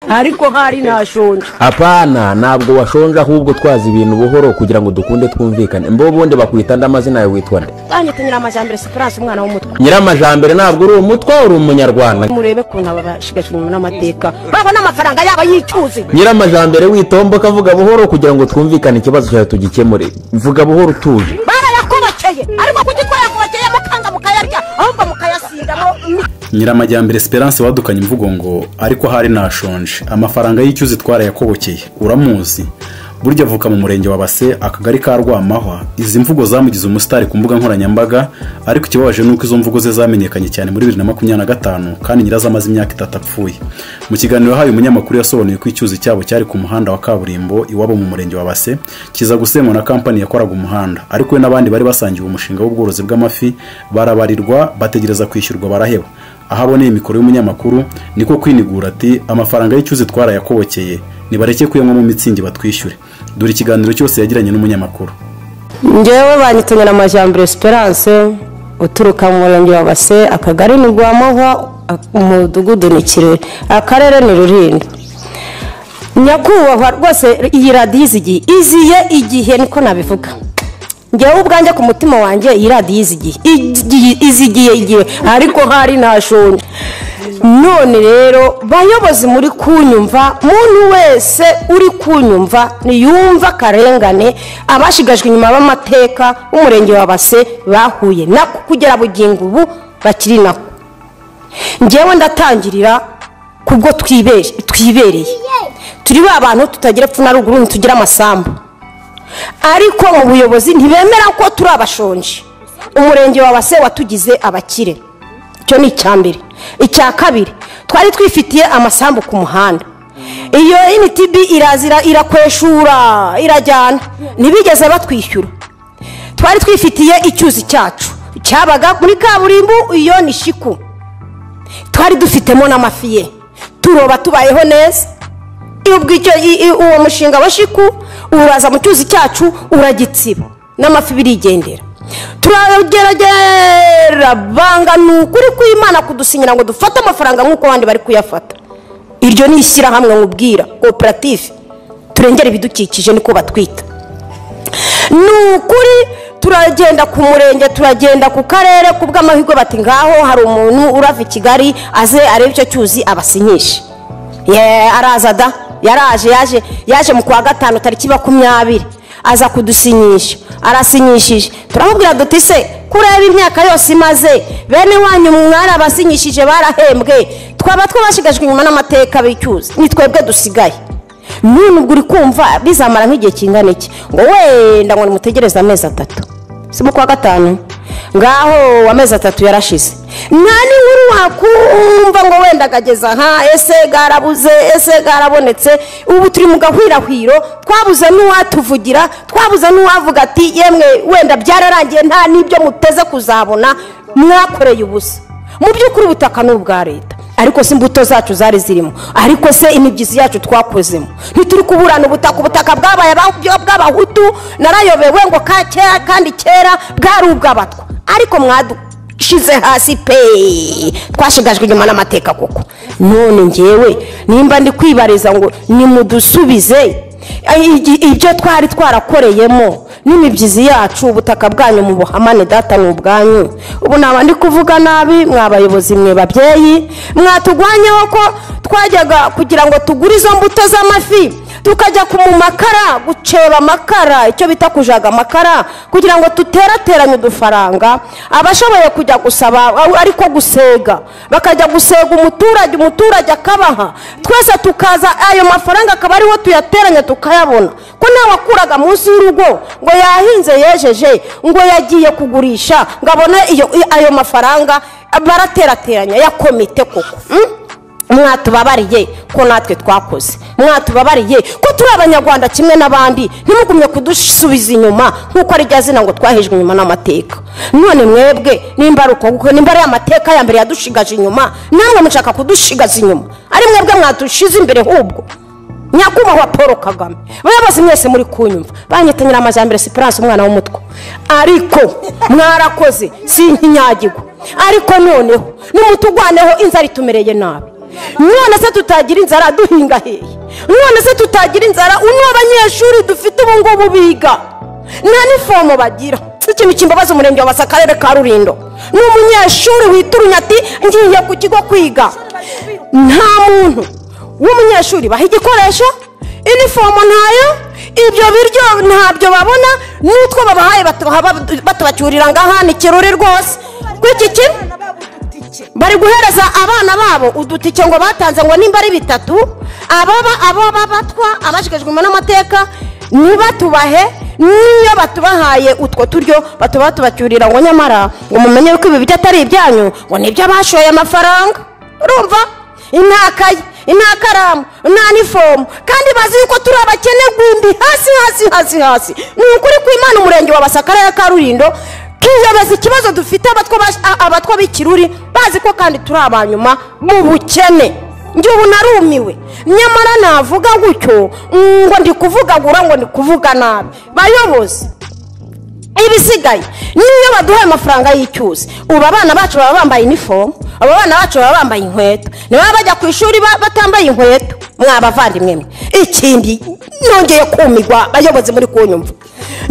Ariko hari nashonje. Apana, ntabwo washonje, ahubwo twaza ibintu buhoro kugira ngo dukunde twumvikane. Mbo ubundi bakwita nde, amazina yawe witwa nde? Banyita Nyiramajambere Esperance, umwana w'umutwa. Nyiramajambere, ntabwo uri umutwa, uri umunyarwanda. Murebe kuntu aba bashigajwe inyuma n'amateka babona amafaranga yabo yicuze. Nyiramajambere, witomboka, avuga buhoro kugira ngo twumvikane, ikibazo cyawe tugikemure. Vuga buhoro utuje. Barayakobokeye, ariko kuki twayakobokeye mukanga mukayarya, ahubwo mukayasindamo? Nyiramajyambere Esperance wadukanye imvugo ngo "ariko hari nashonje, amafaranga y'icyuzi twarayakobokeye", uramuzi? Burya avuka mu murenge wa Base, akagari ka Rwamahwa. Izi mvugo zamugize umusitari ku mbuga nkoranyambaga, ariko ikibabaje ni uko izo mvugo ze zamenyekanye cyane muri 2025 kandi nyirazo amaze imyaka 3 apfuye. Mu kiganiro yahaye umunyamakuru yasobanuye ko icyuzi cyabo cyari ku muhanda wa kaburimbo iwabo mu murenge wa Base, kiza gusenywa na kampani yakoraga umuhanda, ariko we n'abandi bari basangiye umushinga w'ubworozi bw'amafi barabarirwa, bategereza kwishyurwa baraheba. Aho aboneye mikoro y'umunyamakuru niko kwinigura ati: "Amafaranga y'icyuzi twarayakobokeye, nibareke kuyanywa mu mitsingi batwishyure." Dore ikiganiro cyose yagiranye n'umunyamakuru. Ngewe banyita Nyiramajambere Esperance, uturuka mu murenge wa Base, akagari ni Rwamahwa, umudugudu ni Kirere, akarere ni Rulindo. Nyakubahwa, rwose iyi radiyo izigiye, iziye igihe, niko nabivuga. Ngewe ubwanjye ku mutima wanjye iyi radiyo izigiye, izigiye igihe, ariko hari nashonje. None rero bayobozi muri kunyumva, muntu wese uri kunyumva niyumva akarengane abashigajwe inyuma b'amateka w'umurenge wa Base bahuye nako kugera bugingo ubu bakiri nako. Ngewe ndatangirira kubwo twibereye turi ba bantu tutagira epfo na ruguru, ntitugira amasambu, ariko mu buyobozi ntibemera ko turi abashonje. Umurenge wa Base watugize abakire, icyo ni icya mbere. Icya kabiri, twari twifitiye amasambu ku muhanda. Iyo NTB irazira irakweshura irajyana, ntibigeze batwishyura. Twari twifitiye icyuzi cyacu cyabaga muri kaburimbo, iyo ni shiku. Twari dufitemo n'amafi ye, turoba, tubayeho neza. Ubwo icyo uwo mushinga wa shiku uraza mu cyuzi cyacu uragitsiba n'amafi birigendera. Turageragera banga, ni ukuri kw'Imana, kudusinyira ngo dufate amafaranga nk'uko abandi bari kuyafata. Iryo ni ishyirahamwe nkubwira, koperative turengera ibidukikije niko batwita. Ni ukuri turagenda ku murenge, turagenda ku karere, ku bw'amahirwe bati ngaho hari umuntu urava i Kigali aze arebe icyo cyuzi abasinyishe. Ye, araza da, yaraje, yaje mu kwa gatanu tariki 20, aza kudusinyisha. Arasinyishije, turamubwira duti: "Se kureba imyaka yose imaze, bene wanyu mwarabasinyishije barahembwe, twaba twabashigajwe inyuma n'amateka b'icyuzi ni twebwe dusigaye. None ubwo uri kumva bizamara nk'igihe kingana iki?" Ngo wenda ngo nimutegereze amezi 3. Si mu kwa gatanu ngaho, amezi 3 yarashize, nta n'inkuru wakumva ngo wenda akageza aha, ese garabuze, ese garabonetse? Ubu turi mu gahwirahwiro, twabuze n'uwatuvugira, twabuze n'uwavuga ati: "Yemwe, wenda byararangiye, nta n'ibyo muteze kuzabona, mwakoreye ubusa." Mu by'ukuri ubutaka ni ubwa leta, ariko se imbuto zacu zari zirimo? Ariko se imibyizi yacu twakozemo? Ntituri kuburana ubutaka? Ubutaka bwabaye bw'abahutu, narayobewe ngo ka kera, kandi kera bwari ubw'abatwa, ariko mwadushize hasi pe, twashigajwe inyuma n'amateka koko. None ngewe nimba ndi kwibariza ngo nimudusubize ibyo twari twarakoreyemo n'imibyizi yacu, ubutaka bwanyu mu buhamane, data ni ubwanyu. Ubu naba ndi kuvuga nabi mwa bayobozi mwe, babyeyi mwatugwanyeho ko twajyaga kugira ngo tugure izo mbuto z'amafi, tukajya ku mu makara guceba amakara, icyo bita kujaga amakara, kugira ngo tuterateranye udufaranga. Abashoboye kujya gusaba, ariko gusega, bakajya gusega umuturage, umuturage akabaha, twese tukaza, ayo mafaranga akaba ariho tuyateranya tukayabona, ko ntawakuraga munsi y'urugo ngo yahinze, yejeje, ngo yagiye kugurisha ngo abone ayo mafaranga baraterateranya ya komite koko. Mwatubabariye ko natwe twakoze, mwatubabariye ko turi abanyarwanda kimwe n'abandi, ntimugumye kudusubiza inyuma nk'uko ari rya zina ngo twahejwe inyuma n'amateka. None mwebwe nimba ari uko, kuko nimba ari amateka ya mbere yadushigaje inyuma, namwe mushaka kudushigaza inyuma, ari mwebwe mwadushize imbere ahubwo. Nyakubahwa Paul Kagame, bayobozi mwese muri kunyumva, banyita Nyiramajyambere Esperance, umwana w'umutwa, ariko mwarakoze, si nkinyagirwa, ariko noneho nimutugwaneho, inzara itumereye nabi. None se tutagira inzara duhinga hehe? None se tutagira inzara uno abanyeshuri dufite ubu ngubu biga nta nifomo bagira. Ikintu kimbabaza umurenge wa Basa akarere ka Rulindo ni umunyeshuri witurunya ati ngiye ku kigo kwiga, nta muntu w'umunyeshuri baha igikoresho, inifomo ntayo, ibyo biryo ntabyo babona, n'utwo babahaye batubacyurira ngaha ni kiruri rwose. Kw'iki kintu bari guhereza abana babo udutike ngo batanze ngo nimba ari bitatu, ababa batwa abashikajwe n'amateka ntibatubahe, niyo batubahaye utwo turyo batuba tubacyurira ngo nyamara ngo mumenye ko ibi bijya atari ibyanyu, ngo nibyo bashoye amafaranga. Urumva intakaye, intakaramu, nta nifomo, kandi bazi yuko turi abakene gumbi hasi hasi hasi hasi. Ni ukuri kw'Imana umurenge wa Basa akarere ka Rulindo kiyobaza ikibazo dufite abatwa b'ikiruri bazi ko kandi turi abanyuma mu bukene. Njye ubu narumiwe, nyamara navuga gutyo ngo ndi kuvugagura ngo ndi kuvuga nabi. Bayobozi, ibisigaye niyo baduhaye amafaranga y'icyuzi, ubu abana bacu baba bambaye inifomo, abo bana bacu baba bambaye inkweto, niba bajya ku ishuri batambaye inkweto. Mwabavandimwe mwe, ikindi nongeye kumigwa bayobozi muri kunyumva,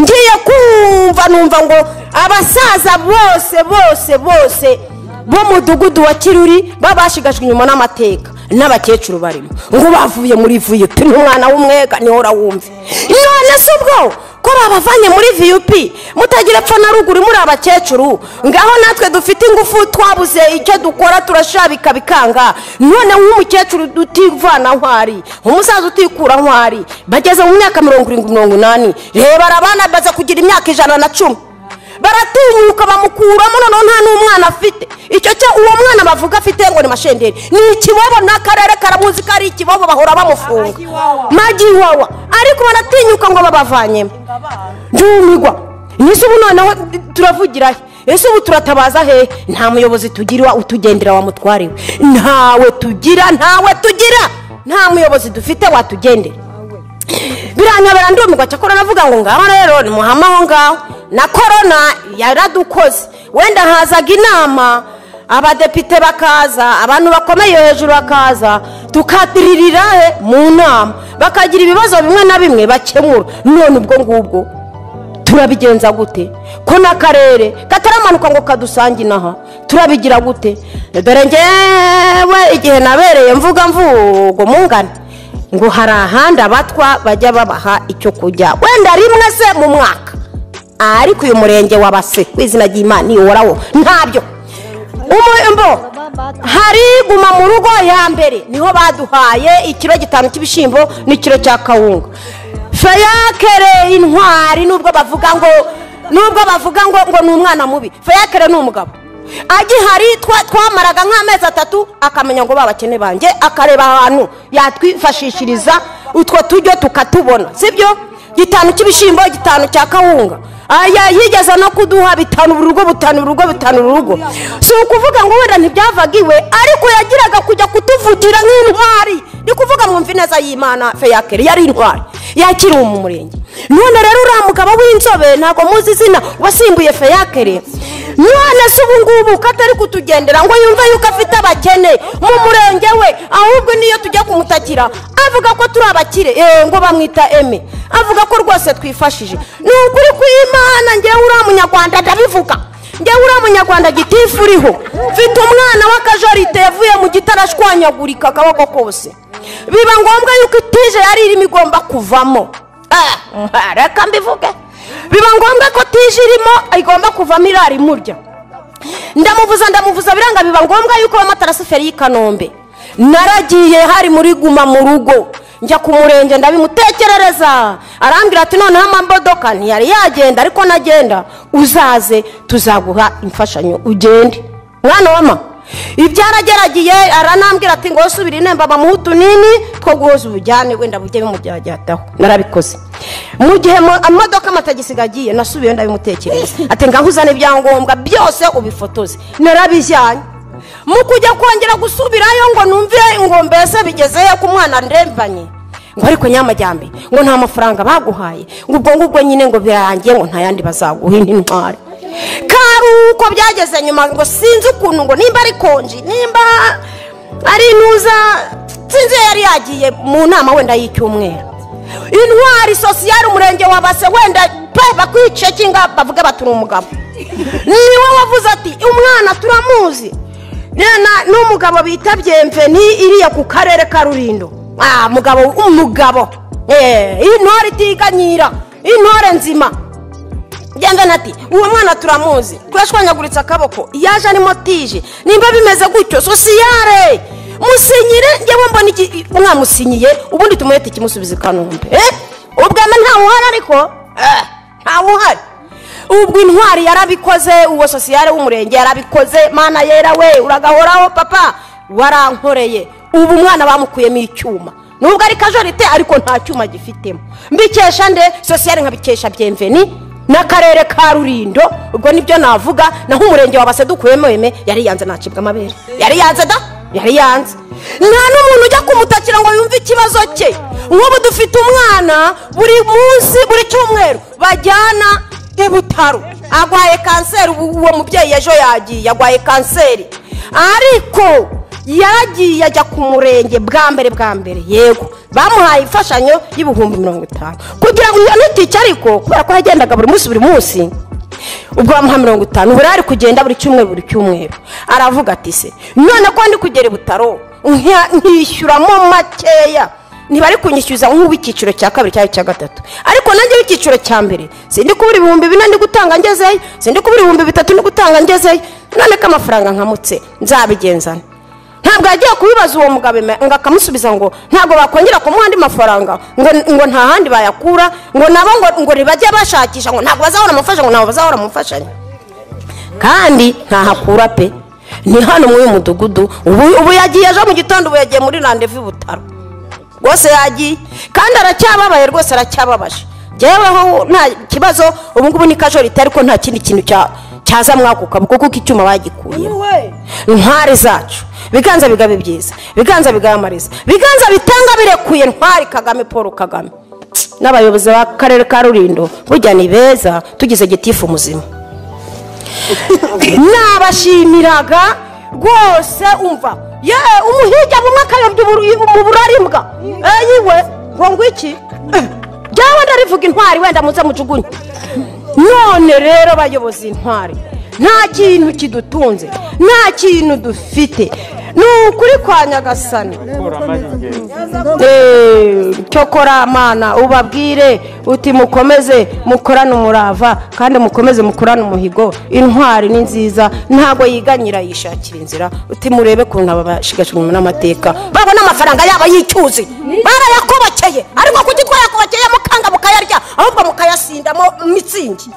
ngiye kumva numva ngo abasaza bose bose bose bo mudugudu wa Kiruri babashigajwe inyuma n'amateka n'abakecuru barimo ngo bavuye muri VUP, n'umwana w'umwega niho rawumve. None se ubwo ko babavanye muri VUP mutagira epfo na ruguru muri abakecuru, ngaho natwe dufite ingufu twabuze icyo dukora turashabika bikanga. None nk'umukecuru utivana ntwari, umusaza utikura ntwari, bageze mu myaka 70 80, reba arabana baza kugira imyaka 110, baratinyuka bamukuramo, noneho nta n'umwana afite. Icyo cyo uwo mwana bavuga afite ngo ni mashenderi, ni ikibobo n'akarere karamuzi ko ari ikibobo, bahora bamufunga magiwawa, ariko baratinyuka ngo babavanyemo. Ndumirwa, ese ubu noneho turavugira he? Ese ubu turatabaza he? Nta muyobozi tugira utugendera wa mutwariwe, ntawe tugira, ntawe tugira, nta muyobozi dufite watugendera. Biranyobera ndumirwa. Cyakora navuga ngo ngaho rero ni muhama aho ngaho na korona yaradukoze, wenda hazaga inama abadepite bakaza, abantu bakomeye hejuru bakaza, tukatiririra mu nama, bakagira ibibazo bimwe na bimwe bakemura. None ubwo ngubwo turabigenza gute ko n'akarere kataramanuka ngo kadusange inaha? Turabigira gute? Dore ngewe igihe nabereye mvuga mvugo mungana ngo hari ahandi abatwa bajya babaha icyo kurya wenda rimwe se mu mwaka, ariko uyu murenge wa Base ku izina ry'Imana ihoraho ntabyo. Umbo hari guma mu rugo ya mbere niho baduhaye ikiro 5 cy'ibishimbo n'ikiro cya kawunga. Fayakere intwari, nubwo bavuga ngo ngo ni umwana mubi, Fayakere ni umugabo agihari twamaraga nk'amezi 3 akamenya ngo babakene banjye, akareba ahantu yatwifashishiriza utwo tujyo tukatubona, sibyo? 5 cy'ibishimbo, 5 cya kawunga. Aya yigeze no kuduha 5 buri rugo, 5 buri rugo, 5 buri rugo. Si ukuvuga ngo wenda ntibyavaga iwe, ariko yagiraga kujya kutuvugira nk'intwari. Ni kuvuga mwumva ineza y'Imana, Feyakere yari intwari yakiriwe mu murenge. None rero uriya mugabo w'inzobe ntabwo muzi izina wasimbuye Feyakere, none se ubu ngubu katari kutugendera ngo yumve yuko afite abakene mu murenge we, ahubwo niyo tujya kumutakira avuga ko turi abakire, ngo bamwita Eme, avuga ko rwose twifashije. Ni ukuri kw'Imana, ngewe uriya munyarwanda ndabivuga, ngewe uriya munyarwanda gitifu uriho, mfite umwana w'akajorite yavuye mu gitarashwanyagurika akaboko kose, biba ngombwa yuko itije yari irimo igomba kuvamo. Reka mbivuge, biba ngombwa ko tije irimo igomba kuvamo irari murya. Ndamuvuza biranga, biba ngombwa yuko bamatarasiferi y'i Kanombe. Naragiye hari muri guma mu rugo, njya ku murenge ndabimutekerereza, arambwira ati noneho amamodoka ntiyari yagenda, ariko nagenda uzaze tuzaguha imfashanyo ugende. Mwana wama ibyarageragiye, aranambwira ati ngo subira inemba bamuha utunini two guhoza ubujyane wenda bujye bimubyajyataho. Narabikoze. Mu gihe amamodoka amatagisi agiye nasubiye ndabimutekereza, ati ngaho uzane ibyangombwa byose ubifotoze. Narabijyanye. Mu kujya kongera gusubirayo ngo numve ngo mbese bigezeyo ku mwana ndembanye, ngo ariko nyamajyambe ngo nta mafaranga baguhaye, ngo ubwo ngubwo nyine ngo birarangiye ngo nta yandi bazaguha intwari. Kari uko byageze nyuma ngo sinzi ukuntu ngo nimba ari konji, nimba Ari ntuza sinzi yari yagiye mu nama wenda y'icyumweru. Intwari sosiyali umurenge wa Base wenda pe bakwicekinga bavuga baturi umugabo. Niwe wavuze ati umwana turamuzi. N'umugabo bita Byemveni iriya ku karere ka Rulindo. Mugabo umugabo. Intore itiganyira, intore nzima. Byemveni ati uwo mwana turamuzi. Twashwanyaguritse akaboko, yaje arimo tije. Nimba bimeze gutyo sosiyale musinyire njyewe mbona iki mwamusinyiye ubundi tumuhete ikimusubiza i Kanombe. Ubweme nta uhari ariko nta uhari. Ubwo intwari yarabikoze, uwo sosiyale w'umurenge yarabikoze. Mana yera we uragahoraho papa warankoreye. Ubu umwana bamukuyemo icyuma nubwo ari kajorite ariko nta cyuma gifitemo. Mbikesha nde sosiyale nkabikesha Byemveni n'akarere ka Rulindo. Ubwo nibyo navuga. Naho umurenge wa Base dukuyemo eme yari yanze nacibwa amabere. Yari yanze da yari yanze. Nta n'umuntu ujya kumutakira ngo yumve ikibazo cye. Nk'ubu dufite umwana buri munsi buri cyumweru bajyana i Butaro agwaye kanseri. Uwo mubyeyi ejo yagiye agwaye kanseri, ariko yaragiye ajya ku murenge bwa mbere yego bamuhaye imfashanyo y'ibihumbi 50 kugira ngo iyo nitike, ariko kubera ko yagendaga buri munsi ubwo bamuha 50 ubu ari kugenda buri cyumweru. Aravuga ati se none ko ndi kugera i Butaro nkishyuramo makeya, ntibari kunyishyuza nk'uw'icyiciro cya kabiri cyangwa icya gatatu, ariko nanjye w'icyiciro cya mbere sindi kubura 4000 ndi gutanga ngezeyo, sindi kubura 3000 ndi gutanga ngezeyo, none ko amafaranga nkamutse nzabigenzana. Ntabwo yagiye kubibaza uwo mugabo ngo akamusubiza ngo ntabwo bakongera kumuha andi mafaranga, ngo nta handi bayakura, ngo nabo ngo ntibajye bashakisha, ngo ntabwo bazahora amufasha, ngo ntabwo bazahora amufashanya. Kandi ntahakura pe, ni hano muri uyu mudugudu. Ubu yagiye ejo mu gitondo, ubu yagiye muri randevu Butaro rwose yagiye, kandi aracyababaye rwose, aracyababaje. Jyeweho nta kibazo ubu ngubu ni kajorite, ariko nta kindi kintu cyaza mwako kaboko kuko icyuma bagikuyemo. Intwari zacu biganza bigabe byiza, biganza bigamariza, biganza bitanga birekuye. Ntwari Kagame Paul Kagame n'abayobozi b'akarere ka Rulindo burya ni beza, tugize gitifu muzima. Nabashimiraga rwose. Umva ye umuhijya bumwe akayobya mu burarimbwa yiwe ngo ngwiki jyawe ndarivuga intwari wenda muze mujugunye. None rero bayobozi intwari nta kintu kidutunze, nta kintu dufite, ni ukuri kwa Nyagasani. Cyokora mana ubabwire uti mukomeze mukorane umurava kandi mukomeze mukorane umuhigo. Intwari ni nziza ntabwo yiganyira yishakira inzira. Uti murebe kuntu aba bashigashwe n'amateka babona amafaranga yabo y'icyuzi barayakobokeye, ariko kuki twayakobokeye mukanga mukayarya ahubwo mukayasindamo mitsingi.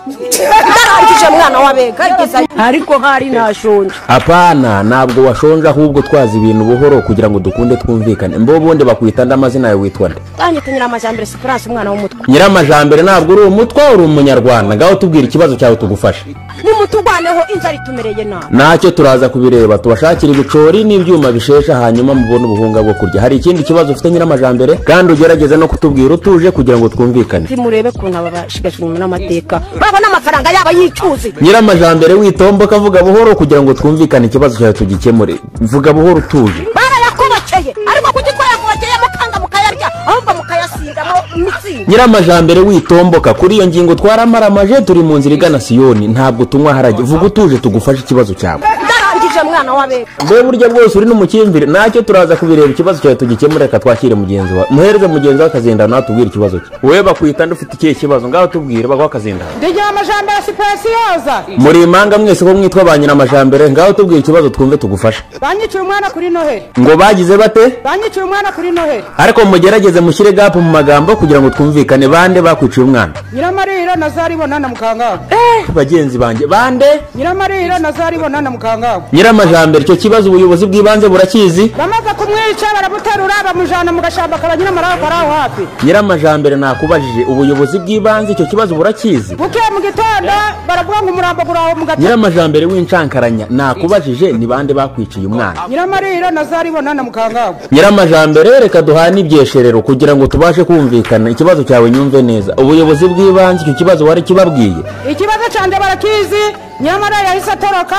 Ndarangije mwana wabega ariko hari ntashonje. Apana, ntabwo washonje ahubwo twazi ibintu buhoro kugira ngo dukunde twumvikane. Mbo bundi bakwita ndamazina yawe witwa nde? Banyita Nyiramajambere Esperance umwana w'umutwa. Nyiramajambere ntabwo uri umutwa, uri umunyarwanda. Ngaho tubwira ikibazo cyawe tugufashe. Nimutugwaneho inzara itumereye nabi. Nacyo turaza kubireba, tubashakira ibicori n'ibyuma bishesha hanyuma mubone ubuhunga bwo kurya. Hari ikindi kibazo ufite Nyiramajambere? Kandi ugerageze no kutubwira utuje kugira ngo twumvikane. Timurebe kuntu aba bashigashwe n'amateka babona amafaranga yabo y'icyuzi. Nyiramajambere witomboka avuga buhoro kugira ngo twumvikane ikibazo cyawe tugikemure. Vuga buhoro utuje. Barayakobokeye ariko kuki twayakobokeye mukanga mukayarya ahubwo mukayasindamo mitsingi. Nyiramajambere witomboka, kuri iyo ngingo twaramaramaje, turi mu nzira igana Siyoni, ntabwo tunywa harajye. Vuga utuje tugufashe ikibazo cyawe. Ndarangije mwana wabega. Mbe burya bwose uri n'umukimvire, nacyo turaza kubireba ikibazo cyawe tugikemure. Reka twakire mugenzi wawe, muhereze mugenzi wawe akazindana natubwire ikibazo cye. Wowe bakwita ndufite ikihe kibazo? Ngaho tubwire baguha akazindana. Ndi Nyiramajambere Esperance. Muri imanga mwese ko mwitwa ba Nyiramajambere, ngaho tubwire ikibazo twumve tugufashe. Banyiciye umwana kuri Noheli. Ngo bagize bate? Banyiciye umwana kuri Noheli. Ariko mugerageze mushyire gap mu magambo kugira ngo twumvikane. Bande bakwiciye umwana? Nyiramarira na Zaribona na Mukangago. Bagenzi banjye bande? Nyiramarira na Zaribona na Mukangago. Nyiramajambere icyo kibazo ubuyobozi bw'ibanze burakizi? Bamaze kumwica baramuterura bamujana mu gashamba kaba Nyiramarira karaho hafi. Nyiramajambere nakubajije, ubuyobozi bw'ibanze icyo kibazo burakizi? Buke mu gitondo baravuga ngo umurambo guraho mu gace. Nyiramajambere w'incankaranya nakubajije ni bande bakwiciye umwana? Nyiramarira na Zaribona na Mukangago. Nyiramajambere reka duhane ibyesherero kugira ngo tubashe kumvikana ikibazo cyawe nyumve neza. Ubuyobozi bw'ibanze icyo kibazo wari kibabwiye? Ikibazo cyanjye barakizi. Nyamara yahise atoroka.